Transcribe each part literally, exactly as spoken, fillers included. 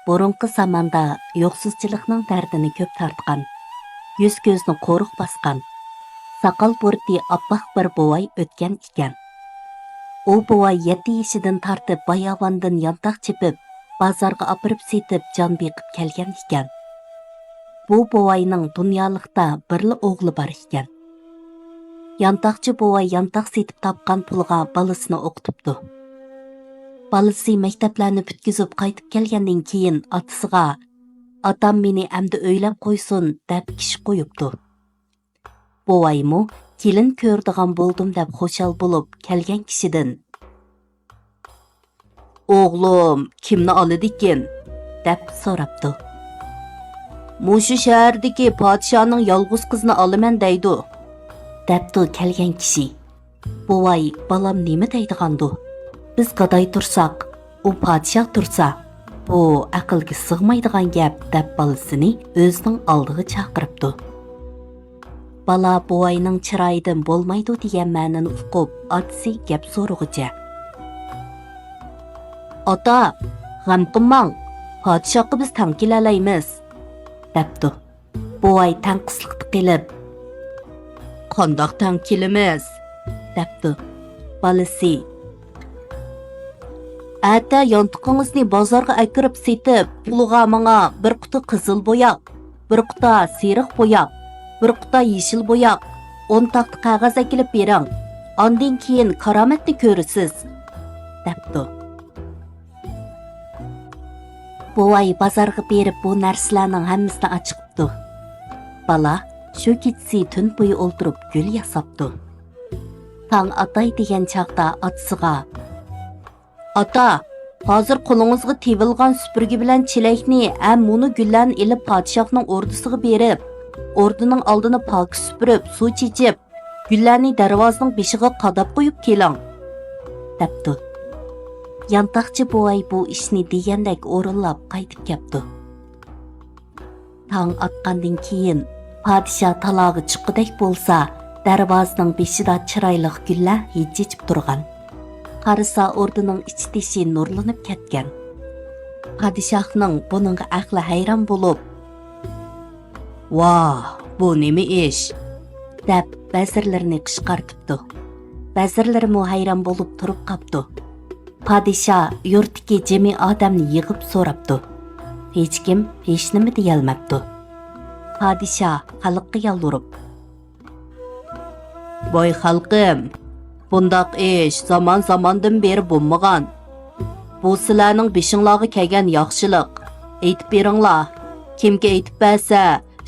بۇرۇنقى زاماندا يوقسۇزچىلىقنىڭ دەردىنى كۆپ تارتقان، يۈز-كۆزنى قورۇق باسقان، ساقال-بۇرۇتى ئاپئاق بىر بوۋاي ئۆتكەن ئىكەن. ئۇ بوۋاي يەتتە يېشىدىن تارتىپ باياۋاندىن يانتاق چېپىپ، بازارغا ئاپىرىپ سېتىپ جان بېقىپ كەلگەن ئىكەن. بۇ بوۋاينىڭ دۇنيالىقتا بىرلا ئوغلى بار ئىكەن. يانتاقچى بوۋاي يانتاق سېتىپ تاپقان پۇلىغا بالىسىنى ئوقۇتۇپتۇ. بالىسى مەكتەپلەرنى پۈتكۈزۈپ قايتىپ كەلگەندىن كېيىن ئاتىسىغا، «ئاتام مېنى ئەمدى ئۆيلەپ قويسۇن» دەپ كىشى قويۇپتۇ. بوۋايمۇ، «كېلىن كۆرىدىغان بولدۇم» دەپ خۇشال بولۇپ كەلگەن كىشىدىن، «ئوغلۇم كىمنى ئالىدىكىن؟» دەپ سوراپتۇ. «مۇشۇ شەھەردىكى پادىشاھنىڭ يالغۇز قىزىنى ئالىمەن دەيدۇ» دەپتۇ كەلگەن كىشى. بوۋاي، «بالام نېمە دەيدىغاندۇ؟ بىز گاداي تۇرساق، ئۇ پادىشاھ تۇرسا، بۇ ئەقىلگە سىغمايدىغان گەپ» دەپ بالىسىنى ئۆزىنىڭ ئالدىغا چاقىرىپتۇ. بالا بوۋاينىڭ چىرايىدىن بولمايدۇ دېگەن مەنىنى ئۇقۇپ، ئاتىسى گەپ سورىغۇچە، «ئاتا، غەم قىلماڭ، پادىشاھقا بىز تەڭ كېلەلەيمىز» دەپتۇ. بوۋاي تەڭقىسلىقتا قېلىپ، «قانداق تەڭ كېلىمىز؟» دەپتۇ. بالىسى، «ئەتە يانتىقىڭىزنى بازارغا ئەكىرىپ سېتىپ، پۇلىغا ماڭا بىر قۇتا قىزىل بوياق، بىر قۇتا سېرىق بوياق، بىر قۇتا يېشىل بوياق، ئون تاختا قەغەز ئەكېلىپ بېرىڭ. ئاندىن كېيىن كارامەتنى كۆرىسىز» دەپتۇ. بوۋاي بازارغا بېرىپ بۇ نەرسىلەرنىڭ ھەممىسىنى ئاچىقىپتۇ. بالا شۇ كېچىسى تۈن بويى ئولتۇرۇپ گۈل ياساپتۇ. تاڭ ئاتاي دېگەن چاغدا ئاتىسىغا، «ئاتا، ھازىر قولىڭىزغا تېۋىلغان سۈپۈرگە بىلەن چېلەكنى ھەم مۇنۇ گۈللەرنى ئېلىپ پادىشاھنىڭ ئوردىسىغا بېرىپ، ئوردىنىڭ ئالدىنى پاكىز سۈپۈرۈپ، سۇ چېچىپ، گۈللەرنى دەرۋازىنىڭ بېشىغا قاداپ قويۇپ كېلىڭ» دەپتۇ. يانتاقچى بوۋاي بۇ ئىشنى دېگەندەك ئورۇنلاپ قايتىپ كەپتۇ. تاڭ ئاتقاندىن كېيىن، پادىشاھ تالاغا چىققۇدەك بولسا، دەرۋازىنىڭ بېشىدا چىرايلىق گۈللەر ھىجىيىپ تۇرغان. قارىسا، ئوردىنىڭ ئىچى-تېشى نۇرلىنىپ كەتكەن. پادىشاھنىڭ بۇنىڭغا ئەقلى ھەيران بولۇپ، «ۋاھ، بۇ نېمە ئىش؟» دەپ، ۋەزىرلىرىنى قىچقارتىپتۇ. ۋەزىرلىرىمۇ ھەيران بولۇپ تۇرۇپ قاپتۇ. پادىشاھ يۇرتتىكى جىمى ئادەمنى يىغىپ سوراپتۇ. ھېچكىم ھېچنېمە دېيەلمەپتۇ. پادىشاھ خەلققە يالۋۇرۇپ، «ۋاي خەلقىم، بۇنداق ئىش زامان-زاماندىن بېرى بولمىغان. بۇ سىلەرنىڭ بېشىڭلارغا كەلگەن ياخشىلىق. ئېيتىپ بېرىڭلار، كىمگە ئېيتىپ بەرسە،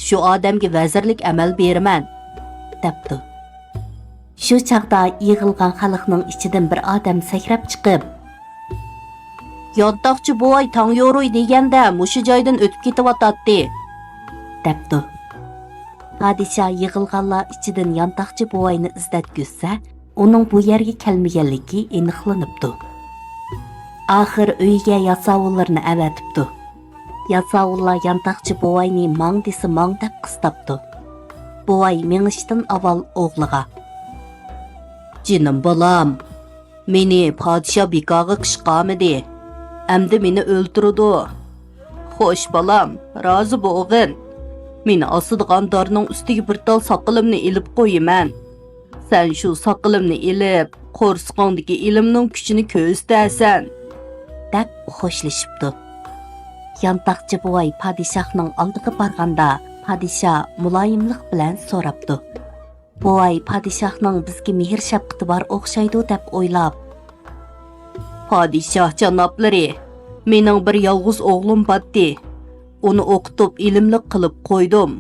شۇ ئادەمگە ۋەزىرلىك ئەمەل بېرىمەن» دەپتۇ. شۇ چاغدا يىغىلغان خەلقنىڭ ئىچىدىن بىر ئادەم سەكرەپ چىقىپ، «يانتاقچى بوۋاي تاڭ يورۇي دېگەندە مۇشۇ جايدىن ئۆتۈپ كېتىۋاتاتتى» دەپتۇ. پادىشاھ يىغىلغانلار ئىچىدىن يانتاقچى بوۋاينى ئىزدەتكۈزسە، ئۇنىڭ بۇ يەرگە كەلمىگەنلىكى ئېنىقلىنىپتۇ. ئاخىر ئۆيىگە ياساۋۇللىرىنى ئەۋەتىپتۇ. ياساۋۇللار يانتاقچى بوۋاينى ماڭ دېسە ماڭ دەپ قىستاپتۇ. بوۋاي مېڭىشتىن ئاۋۋال ئوغلىغا، «جېنىم بالام، مېنى پادىشاھ بىكارغا قىچقارمىدى. ئەمدى مېنى ئۆلتۈرىدۇ. خوش بالام، رازى بولغىن. مېنى ئاسىدىغان دارنىڭ ئۈستىگە بىر تال ساقىلىمنى ئېلىپ قويىمەن. سەن شۇ ساقىلىمنى ئېلىپ، قورسىقىڭدىكى ئىلىمنىڭ كۈچىنى كۆرسىتەرسەن» دەپ خوشلىشىپتۇ. يانتاقچى بوۋاي پادىشاھنىڭ ئالدىغا بارغاندا، پادىشاھ مۇلايىملىق بىلەن سوراپتۇ. بوۋاي پادىشاھنىڭ بىزگە مېھىر-شەپقىتى بار ئوخشايدۇ دەپ ئويلاپ، «پادىشاھ جانابلىرى، مېنىڭ بىر يالغۇز ئوغلۇم باتتى. ئۇنى ئوقۇتۇپ ئىلىملىق قىلىپ قويدۇم.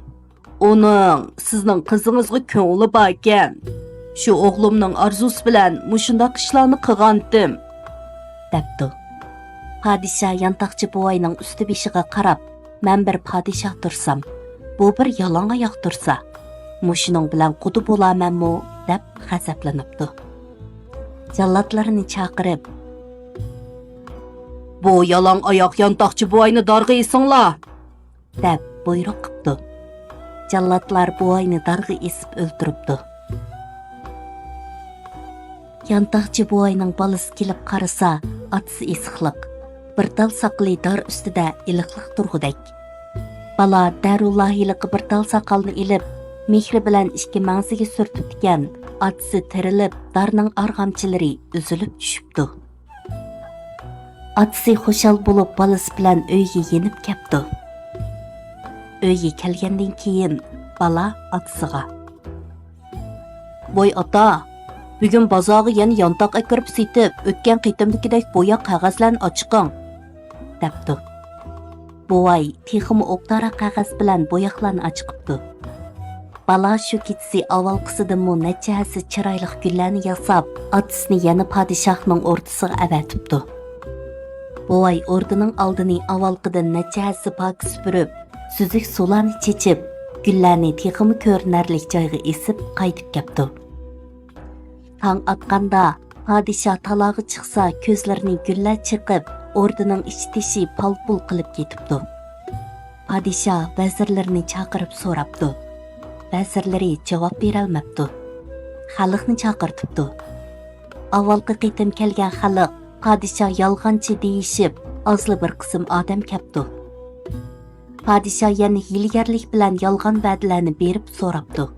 ئۇنىڭ سىزنىڭ قىزىڭىزغا كۆڭلى باركەن. شۇ ئوغلۇمنىڭ ئارزۇسى بىلەن مۇشۇنداق ئىشلارنى قىلغانتىم» دەپتۇ. پادىشاھ يانتاقچى بوۋاينىڭ ئۈستى بېشىغا قاراپ، «مەن بىر پادىشاھ تۇرسام، بۇ بىر يالاڭ ئاياق تۇرسا، مۇشۇنىڭ بىلەن قۇدا بولامەنمۇ؟» دەپ غەزەپلىنىپتۇ. جاللاتلىرىنى چاقىرىپ، «بۇ يالاڭ ئاياق يانتاقچى بوۋاينى دارغا ئېسىڭلار!» دەپ بۇيرۇق قىپتۇ. جاللاتلار بوۋاينى دارغا ئېسىپ ئۆلتۈرۈپتۇ. يانتاقچى بوۋاينىڭ بالىسى كېلىپ قارىسا، ئاتىسى ئېسىقلىق. بىر تال ساقىلى دار ئۈستىدە ئىلىقلىق تۇرغۇدەك. بالا دەررۇلا ھېلىقى بىر تال ساقالنى ئېلىپ، مېھرى بىلەن ئىككى مەڭزىگە سۈرتۈپتىكەن، ئاتىسى تىرىلىپ، دارنىڭ ئارغامچىلىرى ئۈزۈلۈپ چۈشۈپتۇ. ئاتىسى خۇشال بولۇپ، بالىسى بىلەن ئۆيگە يېنىپ كەپتۇ. ئۆيگە كەلگەندىن كېيىن، بالا ئاتىسىغا: «ۋاي ئاتا، بۈگۈن بازارغا يەنە يانتاق ئەكىرىپ سېتىپ، ئۆتكەن قېتىمدىكىدەك بوياق قەغەزلەرنى ئاچىقىڭ.» دەپتۇ. بوۋاي تېخىمۇ ئوبدانراق قەغەز بىلەن بوياقلارنى ئاچىقىپتۇ. بالا شۇ كېچىسى ئاۋۋالقىسىدىنمۇ نەچچە ھەسسە چىرايلىق گۈللەرنى ياساپ، ئاتىسىنى يەنە پادىشاھنىڭ ئوردىسىغا ئەۋەتىپتۇ. بوۋاي ئوردىنىڭ ئالدىنى ئاۋۋالقىدىن نەچچە ھەسسە پاكىز سۈپۈرۈپ، سۈزۈك سۇلارنى چېچىپ، گۈللەرنى تېخىمۇ كۆرۈنەرلىك جايغا ئېسىپ قايتىپ كەپتۇ. تاڭ ئاتقاندا پادىشاھ تالاغا چىقسا، كۆزلىرىنى گۈللەر چېقىپ، ئوردىنىڭ ئىچى-تېشى پال-پۇل قىلىپ كېتىپتۇ. پادىشاھ ۋەزىرلىرىنى چاقىرىپ سوراپتۇ. ۋەزىرلىرى جاۋاب بېرەلمەپتۇ. خەلقنى چاقىرتىپتۇ. ئاۋۋالقى قېتىم كەلگەن خەلق پادىشاھ يالغانچى دېيىشىپ، ئازلا بىر قىسىم ئادەم كەپتۇ. پادىشاھ يەنە ھىيلىگەرلىك بىلەن يالغان ۋەدىلەرنى بېرىپ سوراپتۇ.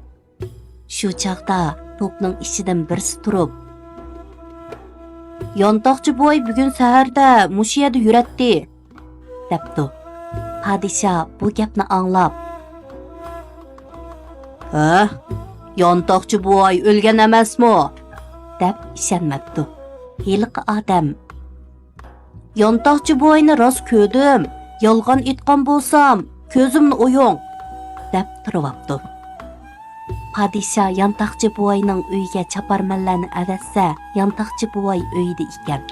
شۇ چاغدا توپنىڭ ئىچىدىن بىرسى تۇرۇپ: «يانتاقچى بوۋاي بۈگۈن سەھەردە مۇشۇ يەردە يۈرەتتى.» دەپتۇ. پادىشاھ بۇ گەپنى ئاڭلاپ: «ھە؟ يانتاقچى بوۋاي ئۆلگەن ئەمەسمۇ؟» دەپ ئىشەنمەپتۇ. ھېلىقى ئادەم: «يانتاقچى بوۋاينى راست كۆردۈم، يالغان ئېيتقان بولسام، كۆزۈمنى ئويۇڭ.» دەپ تۇرۇۋاپتۇ. پادىشاھ يانتاقچى بوۋاينىڭ ئۆيىگە چاپارمەنلەرنى ئەۋەتسە، يانتاقچى بوۋاي ئۆيىدە ئىكەن.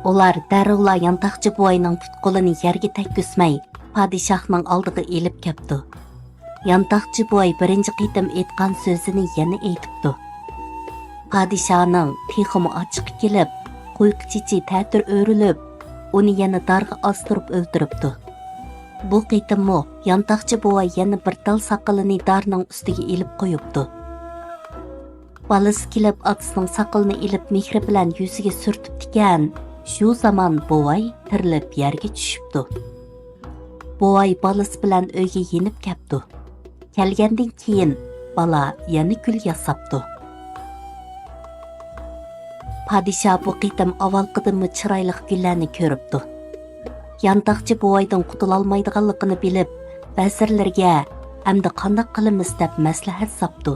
ئۇلار دەررۇلا يانتاقچى بوۋاينىڭ پۇت-قولىنى يەرگە تەگكۈزمەي، پادىشاھنىڭ ئالدىغا ئېلىپ كەپتۇ. يانتاقچى بوۋاي بىرىنچى قېتىم ئېيتقان سۆزىنى يەنە ئېيتىپتۇ. پادىشاھنىڭ تېخىمۇ ئاچچىقى كېلىپ، قۇيقا چېچى تەتۈر ئۆرۈلۈپ، ئۇنى يەنە دارغا ئاستۇرۇپ ئۆلتۈرۈپتۇ. بۇ قېتىممۇ يانتاقچى بوۋاي يەنە بىر تال ساقىلىنى دارنىڭ ئۈستىگە ئېلىپ قويۇپتۇ. بالىسى كېلىپ، ئاتىسىنىڭ ساقىلىنى ئېلىپ، مېھرى بىلەن يۈزىگە سۈرتۈپتىكەن. شۇ زامان بوۋاي تىرىلىپ يەرگە چۈشۈپتۇ. بوۋاي بالىسى بىلەن ئۆيگە يېنىپ كەپتۇ. كەلگەندىن كېيىن، بالا يەنە گۈل ياساپتۇ. پادىشاھ بۇ قېتىم ئاۋۋالقىدىنمۇ چىرايلىق گۈللەرنى كۆرۈپتۇ. يانتاقچى بوۋايدىن قۇتۇلالمايدىغانلىقىنى بىلىپ، ۋەزىرلىرىگە: «ئەمدى قانداق قىلىمىز؟» دەپ مەسلىھەت ساپتۇ.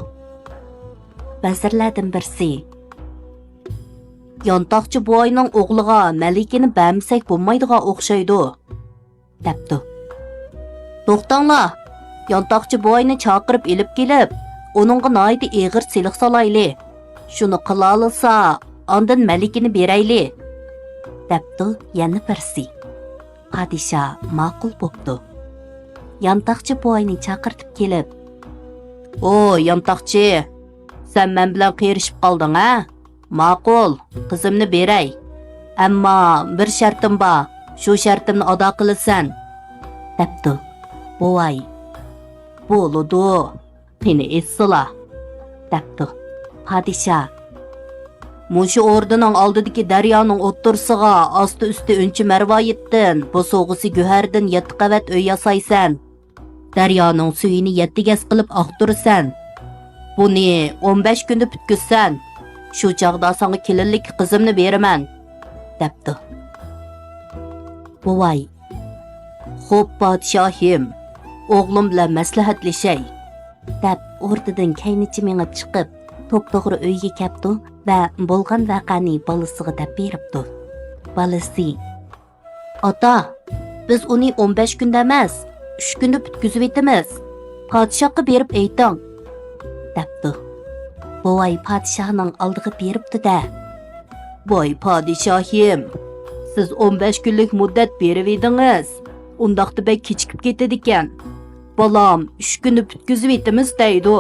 ۋەزىرلەردىن بىرسى: «يانتاقچى بوۋاينىڭ ئوغلىغا مەلىكىنى بەرمىسەك بولمايدىغان ئوخشايدۇ.» دەپتۇ. «توختاڭلار، يانتاقچى بوۋاينى چاقىرىپ ئېلىپ كېلىپ، ئۇنىڭغا ناھايىتى ئېغىر سېلىق سالايلى. شۇنى قىلالىسا، ئاندىن مەلىكىنى بېرەيلى.» دەپتۇ يەنە بىرسى. پادىشاھ ماقۇل بوپتۇ. يانتاقچى بوۋاينى چاقىرتىپ كېلىپ: «ئو، يانتاقچى، سەن مەن بىلەن قېرىشىپ قالدىڭ، ھە؟ ماقۇل، قىزىمنى بېرەي. ئەمما بىر شەرتىم بار، شۇ شەرتىمنى ئادا قىلىسەن.» دەپتۇ. بوۋاي: «بولىدۇ، قېنى ئېيتسىلا.» دەپتۇ. پادىشاھ: «مۇشۇ ئوردىنىڭ ئالدىدىكى دەريانىڭ ئوتتۇرىسىغا ئاستى-ئۈستى ئۈنچە مەرۋايىتتىن، بوسۇغىسى گۆھەردىن يەتتە قەۋەت ئۆي ياسايسەن. دەريانىڭ سۈيىنى يەتتە گەز قىلىپ ئاقتۇرىسەن. بۇنى ئون بەش كۈندە پۈتكۈزسەن، شۇ چاغدا ساڭا كېلىنلىككە قىزىمنى بېرىمەن.» دەپتۇ. بوۋاي: «خوپ، پادىشاھىم، ئوغلۇم بىلەن مەسلىھەتلىشەي.» دەپ، ئوردىدىن كەينىچە مېڭىپ چىقىپ، توپتوغرا ئۆيگە كەپتۇ ۋە بولغان ۋەقەنى بالىسىغا دەپ بېرىپتۇ. بالىسى: «ئاتا، بىز ئۇنى ئون بەش كۈندە ئەمەس، ئۈچ كۈندە پۈتكۈزۈۋېتىمىز. پادىشاھقا بېرىپ ئېيتىڭ.» دەپتۇ. بوۋاي پادىشاھنىڭ ئالدىغا بېرىپتۇ-دە: «ۋاي پادىشاھىم، سىز ئون بەش كۈنلۈك مۇددەت بېرىۋىدىڭىز، ئۇنداقتا بەك كېچىكىپ كېتىدىكەن. بالام ئۈچ كۈندە پۈتكۈزۈۋېتىمىز دەيدۇ.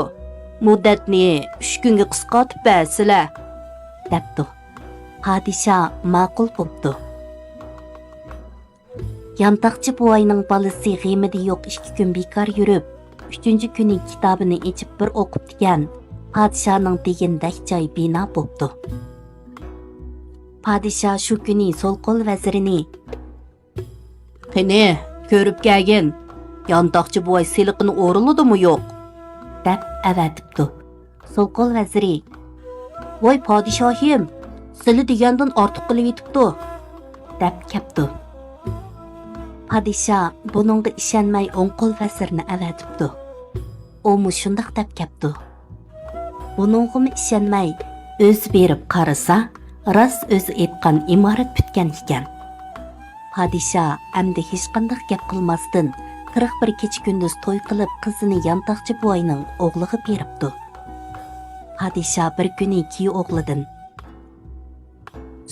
مۇددەتنى ئۈچ كۈنگە قىسقارتىپ بەرسىلە.» دەپتۇ. پادىشاھ ماقۇل بوپتۇ. يانتاقچى بوۋاينىڭ بالىسى غېمىدە يوق ئىككى كۈن بىكار يۈرۈپ، ئۈچىنچى كۈنى كىتابىنى ئېچىپ بىر ئوقۇپتىكەن، پادىشاھنىڭ دېگىنىدەك جاي بىنا بوپتۇ. پادىشاھ شۇ كۈنى سول قول ۋەزىرىنى: قېنى، كۆرۈپ كەلگىن، يانتاقچى بوۋاي سېلىقىنى ئورۇنلىدىمۇ يوق؟ دەپ ئەۋەتىپتۇ. سول قول ۋەزىرى، ۋاي پادىشاھىم، سىلى دېگەندىن ئارتۇق قىلىۋېتىپتۇ، دەپ كەپتۇ. پادىشاھ بۇنىڭغا ئىشەنمەي ئوڭ قول ۋەزىرنى ئەۋەتىپتۇ. ئۇمۇ شۇنداق دەپ كەپتۇ. بۇنىڭغىمۇ ئىشەنمەي، ئۆزى بېرىپ قارىسا، راست ئۆزى ئېيتقان ئىمارەت پۈتكەن ئىكەن. پادىشاھ ئەمدى ھېچقانداق گەپ قىلماستىن، قىرىق بىر كېچە-كۈندۈز توي قىلىپ، قىزىنى يانتاقچى بوۋاينىڭ ئوغلىغا بېرىپتۇ. پادىشاھ بىر كۈنى كۈيئوغلىدىن،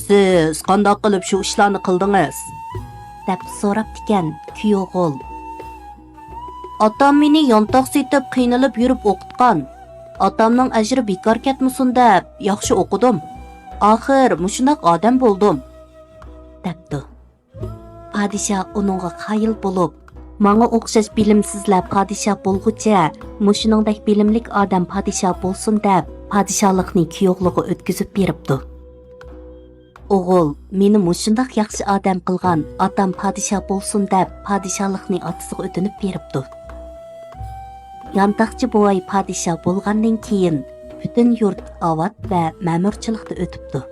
سىز قانداق قىلىپ شۇ ئىشلارنى قىلدىڭىز؟ دەپ سوراپتىكەن كۈيئوغۇل. ئاتام مېنى يانتاق سېتىپ قىينىلىپ يۈرۈپ ئوقۇتقان. ئاتامنىڭ ئەجرى بىكار كەتمىسۇن دەپ ياخشى ئوقۇدۇم. ئاخىر مۇشۇنداق ئادەم بولدۇم، دەپتۇ. پادىشاھ ئۇنىڭغا قايىل بولۇپ، ماڭا ئوخشاش بىلىمسىزلەر پادىشاھ بولغۇچە، مۇشۇنىڭدەك بىلىملىك ئادەم پادىشاھ بولسۇن دەپ، پادىشاھلىقنى كۈيئوغلىغا ئۆتكۈزۈپ بېرىپتۇ. ئوغۇل، مېنى مۇشۇنداق ياخشى ئادەم قىلغان ئاتام پادىشاھ بولسۇن دەپ، پادىشاھلىقنى ئاتىسىغا ئۆتۈنۈپ بېرىپتۇ. يانتاقچى بوۋاي پادىشاھ بولغاندىن كېيىن، پۈتۈن يۇرت ئاۋات ۋە مەمۇرچىلىقتا ئۆتۈپتۇ.